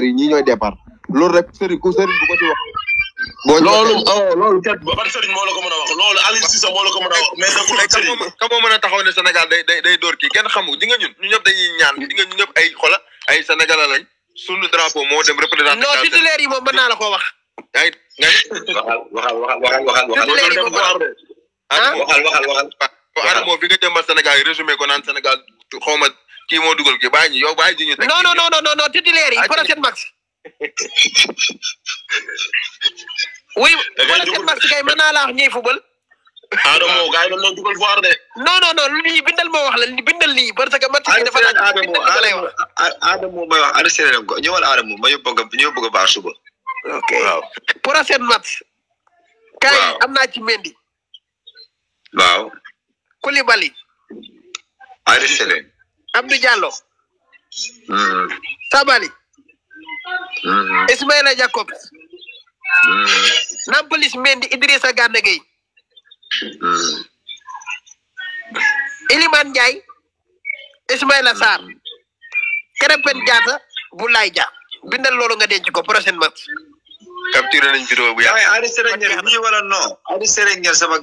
yi ñi ñooy départ loolu rek sëriñ bu ko ci wax. loolu kat ban sëriñ moo la ko mën a wax loolu Aliou Cissé moo la ko mën a wax mais nekkul ak sëriñ ka moo mën a taxaw ne Sénégal day door kii kenn xamu di nga ñun ñu ñëpp dañuy ñaan di nga ñu ñëpp ay xola ay Sénégalais lañ sunu drapeau moo dem représenté. non titulaire yi moom mën naa la koo wax. ay nga waxal Adamo bi nga jëmbal Sénégal yi résumé ko naan Sénégal xaw ma kii moo dugal kii bàyyi ñu yow bàyyi ji ñu. non titulaire yi prochaine match. oui prochaine match kay mën naa la wax ñuy football. Adamo gars yi dañ doon dugal VAR de. non lii bindal moo wax la bindal lii parce que match bi dafa laaj Adamo may wax arrêté leen ko ñëwal Adamo ma bëgg a VAR suba. ok waaw prochaine match. kay am naa ci Mendy. waaw. Koulibaly. arrêté leen. Abdou Diallo. Sabali. Ismaïla Jacob. Nampalys Mendy Idrissa Gana Gueye. Iliman Ndiaye. Ismaïla Sarr. Krépin Diatta Boulaye Dia. bindal loolu nga denc ko prochaine match. capturé nañ vidéo bu yàgg. arrêté leen ñi wala non. arrêté leen sama